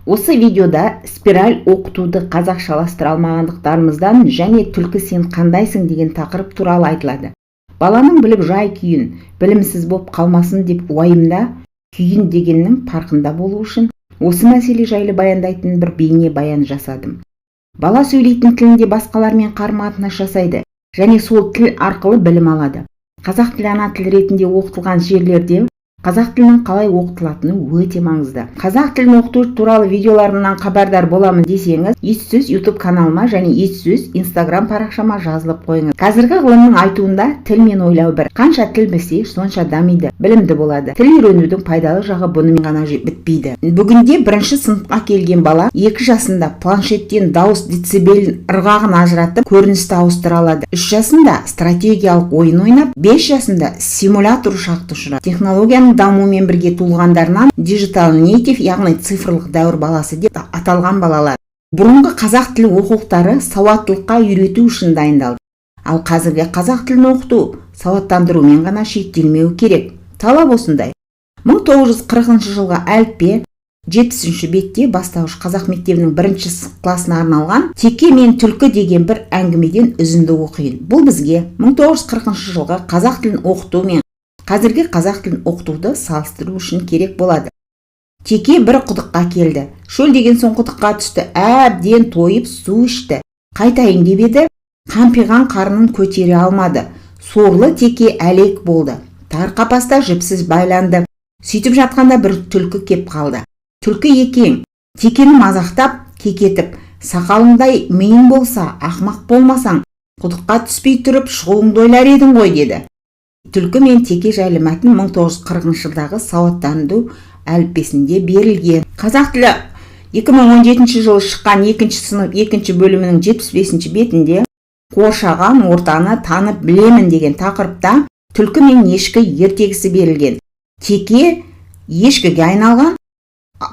Осы видеода спираль оқытуды қазақшаластыра алмағандықтарымыздан және «Түлкі, сен қандайсың?» деген тақырып туралы айтылады. Баланың біліп жай күйін, білімсіз боп қалмасын деп уайымда, күйін дегеннің парқында болу үшін осы мәселе жайлы баяндайтын бір бейне баян жасадым. Бала сөйлейтін тілінде басқалармен қарым-қатынас жасайды және сол тіл арқылы білім алады. Қазақ тілі ана тілі ретінде оқытылған жерлерде қазақ тілінің қалай оқытылатыны өте маңызды. Қазақ тілін оқыту туралы видеоларымнан хабардар боламын десеңіз, Ес YouTube каналыма және Ес Инстаграм парақшама жазылып қойыңыз. Қазіргі ғылымның айтуында, тіл мен ойлау бір. Қанша тіл білсе, сонша дамиды, білімді болады. Тіл үйренудің пайдалы жағы бұнымен ғана бітпейді. Бүгінде бірінші сыныпқа келген бала 2 жасында планшеттен дауыс децибелін, ырғағын ажыратып, көріністі ауыстыра алады. 3 жасында стратегиялық ойын ойнап, 5 жасында симулятор ұшақты ұшырады. Технологияның дамуымен бірге туылғандарынан digital native, яғни цифрлық дәуір баласы деп аталған балалар. Бұрынғы қазақ тілі оқулықтары сауаттылыққа үйрету үшін дайындалды. Ал қазіргі қазақ тілін оқыту сауаттандырумен ғана шектелмеуі керек. Талап осындай. 1940 жылғы Әліппе, 70 бетте бастауыш қазақ мектебінің бірінші класына арналған «Теке мен түлкі» деген бір әңгімеден үзінді оқиын. Бұл бізге 1940 жылғы қазақ тілін оқыту мен қазіргі қазақ тілін оқытуды салыстыру үшін керек болады. Теке бір құдыққа келді. Шөлдеген соң құдыққа түсті. Әбден тойып, су ішті. Қайтайын деп еді, қампиған қарнын көтере алмады. Сорлы теке әлек болды. Тар қапаста жіпсіз байланды. Сөйтіп жатқанда бір түлкі кеп қалды. Түлкі екен текені мазақтап, кекетіп: «Сақалыңдай миың болса, ақымақ болмасаң, құдыққа түспей тұрып шығуыңды ойлар едің ғой», – деді. Түлкі мен теке жайлы мәтін 1940 жылдағы сауаттандыру әліппесінде берілген. Қазақ тілі 2017 жылы шыққан екінші сынып екінші бөлімінің 75 бетінде «Қоршаған ортаны танып білемін» деген тақырыпта «Түлкі мен ешкі» ертегісі берілген. Теке ешкіге айналған,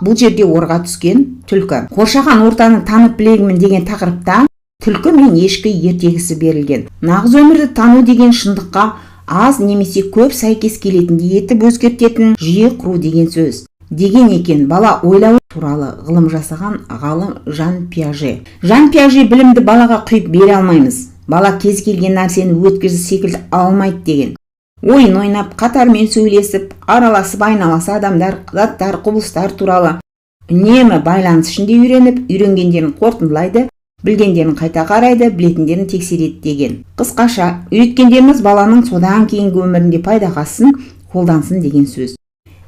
бұл жерде орға түскен түлкі. «Қоршаған ортаны танып білемін» деген тақырыпта «Түлкі мен ешкі» ертегісі берілген. Нағыз өмірді тану деген шындыққа аз немесе көп сәйкес келетіндей етіп өзгертетін жүйе құру деген сөз, деген екен бала ойлауы туралы ғылым жасаған ғалым Жан Пиаже. Жан Пиаже «Білімді балаға құйып бере алмаймыз. Бала кез келген нәрсені өткізі секілді алмайды», – деген. Ойын ойнап, қатармен сөйлесіп, араласып, айналасы адамдар, заттар, құбылыстар туралы үнемі байланыс ішінде үйреніп, үйренгендерін қорытындылайды, білгендерін қайта қарайды, білетіндерін тексереді деген. Қысқаша, үйреткендеріміз баланың содан кейінгі өмірінде пайдаға ассын, қолдансын деген сөз.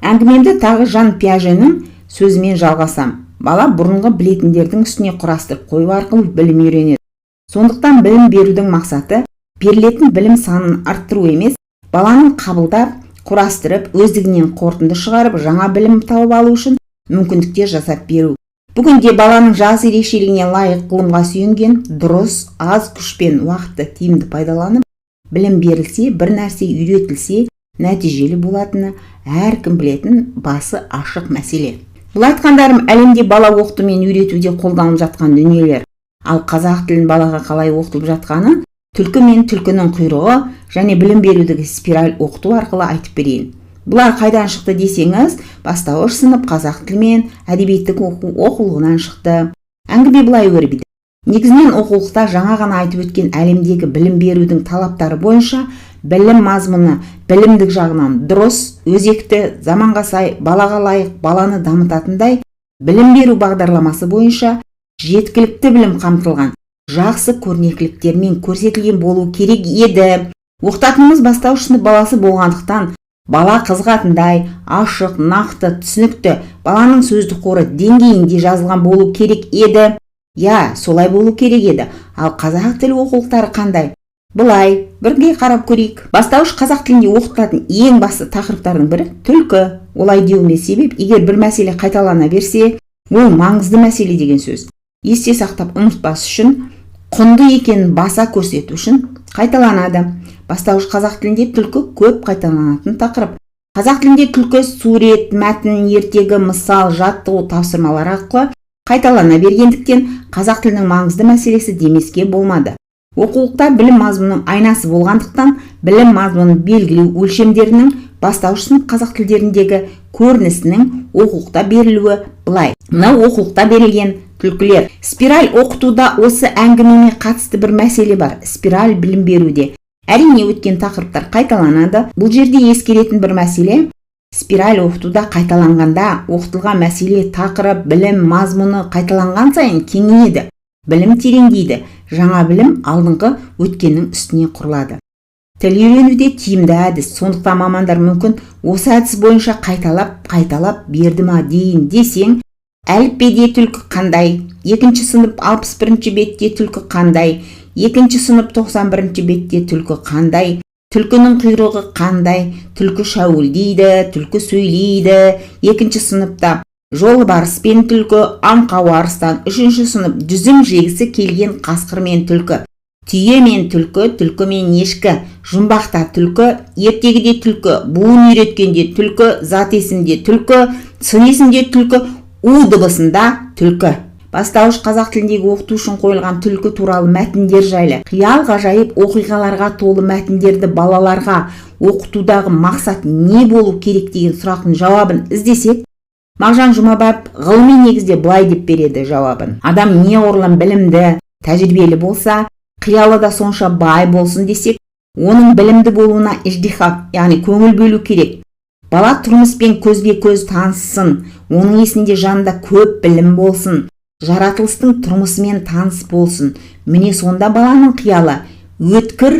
Әңгімемді тағы Жан Пиаженің сөзімен жалғасам, бала бұрынғы білетіндердің үстіне құрастырып қою арқылы білім үйренеді. Сондықтан білім берудің мақсаты берілетін білім санын арттыру емес, баланың қабылдап, құрастырып, өздігінен қорытынды шығарып, жаңа білім тауып алу үшін мүмкіндіктер жасап беру. Бүгінде баланың жас ерекшелігіне лайық, ғылымға сүйенген дұрыс, аз күш пен уақытты тиімді пайдаланып білім берілсе, бір нәрсе үйретілсе, нәтижелі болатыны әркім білетін басы ашық мәселе. Бұл айтқандарым әлемде бала оқыту мен үйретуде қолданылып жатқан дүниелер. Ал қазақ тілін балаға қалай оқытылып жатқанын түлкі мен түлкінің құйрығы және білім берудегі спираль оқыту арқылы айтып берейін. Бұлар қайдан шықты десеңіз, бастауыш сынып қазақ тілі мен әдебиеттік оқу оқулығынан шықты. Әңгіме былай өрбиді. Негізінен, оқулықта жаңа ғана айтып өткен әлемдегі білім берудің талаптары бойынша білім мазмұны білімдік жағынан дұрыс, өзекті, заманға сай, балаға лайық, баланы дамытатындай, білім беру бағдарламасы бойынша жеткілікті білім қамтылған, жақсы көрнекіліктермен көрсетілген болу керек еді. Оқытатынымыз бастауыш сынып баласы болғандықтан, бала қызығатындай, ашық, нақты, түсінікті, баланың сөздік қоры деңгейінде жазылған болу керек еді. Иә, солай болу керек еді. Ал қазақ тілі оқулықтары қандай? Былай бірге қарап көрейік. Бастауыш қазақ тілінде оқытылатын ең басты тақырыптардың бірі – түлкі. Олай деуіме себеп, егер бір мәселе қайталана берсе, ол маңызды мәселе деген сөз. Есте сақтап, ұмытпас үшін, құнды екенін баса көрсету үшін қайталанады. Бастауыш қазақ тілінде түлкі көп қайталанатын тақырып. Қазақ тілінде түлкі сурет, мәтін, ертегі, мысал, жаттығу, тапсырмалар арқылы қайталана бергендіктен, қазақ тілінің маңызды мәселесі демеске болмады. Оқулықта білім мазмұнының айнасы болғандықтан, білім мазмұнын белгілеу өлшемдерінің бастауыш сынып қазақ тілдеріндегі көрінісінің оқулықта берілуі былай. Мынау оқулықта берілген түлкілер. Спираль оқытуда осы әңгімеме қатысты бір мәселе бар. Спираль білім беруде, әрине, өткен тақырыптар қайталанады. Бұл жерде ескеретін бір мәселе: спираль оқытуда қайталанғанда, оқытылған мәселе, тақырып, білім мазмұны қайталанған сайын кеңейеді, білім тереңдейді, жаңа білім алдыңғы өткеннің үстіне құрылады. Тіл үйренуде тиімді әдіс. Сондықтан мамандар мүмкін осы әдіс бойынша қайталап қайталап берді ма дейін десең, әліппеде түлкі қандай, екінші сынып 61 бетте түлкі қандай, екінші сынып 91 бетте түлкі қандай, түлкінің құйрығы қандай, түлкі шәуілдейді, түлкі сөйлейді, екінші сыныпта жолбарыс пен түлкі, аңқау арыстан, үшінші сынып жүзім жегісі келген қасқыр мен түлкі, түйе мен түлкі, түлкі мен ешкі, жұмбақта түлкі, ертегіде түлкі, буын үйреткенде түлкі, зат есімде түлкі, сын есімде түлкі, у дыбысында түлкі. Бастауыш қазақ тіліндегі оқыту үшін қойылған түлкі туралы мәтіндер жайлы, қиял ғажайып оқиғаларға толы мәтіндерді балаларға оқытудағы мақсат не болу керек деген сұрақтың жауабын іздесек, Мағжан Жұмабаев ғылыми негізде былай деп береді жауабын: адам неғұрлым білімді, тәжірибелі болса, қиялы да сонша бай болсын десек, оның білімді болуына ижтихад, яғни көңіл бөлу керек. Бала тұрмыспен көзбе көз таныссын, оның есінде, жанында көп білім болсын, жаратылыстың тұрмысымен таныс болсын. Міне, сонда баланың қиялы өткір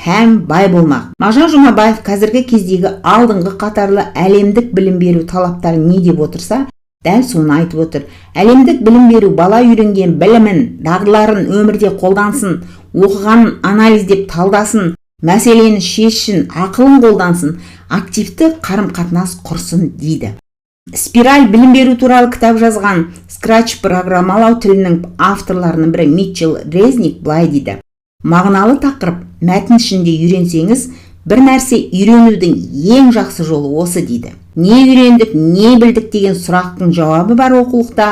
һәм бай болмақ. Мағжан Жұмабаев қазіргі кездегі алдыңғы қатарлы әлемдік білім беру талаптары не деп отырса, дәл соны айтып отыр. Әлемдік білім беру бала үйренген білімін, дағдыларын өмірде қолдансын, оқығанын анализдеп талдасын, мәселені шешсін, ақылын қолдансын, активті қарым қатынас құрсын дейді. Спираль білім беру туралы кітап жазған, Scratch программалау тілінің авторларының бірі Митчелл Резник былай дейді: мағыналы тақырып, мәтін ішінде үйренсеңіз, бір нәрсе үйренудің ең жақсы жолы осы дейді. Не үйрендік, не білдік деген сұрақтың жауабы бар оқулықта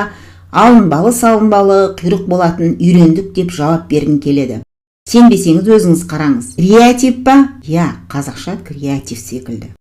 алынбалы салынбалы құйрық болатын үйрендік деп жауап бергім келеді. Сенбесеңіз, өзіңіз қараңыз. Креатив па? Иә, қазақша креатив секілді.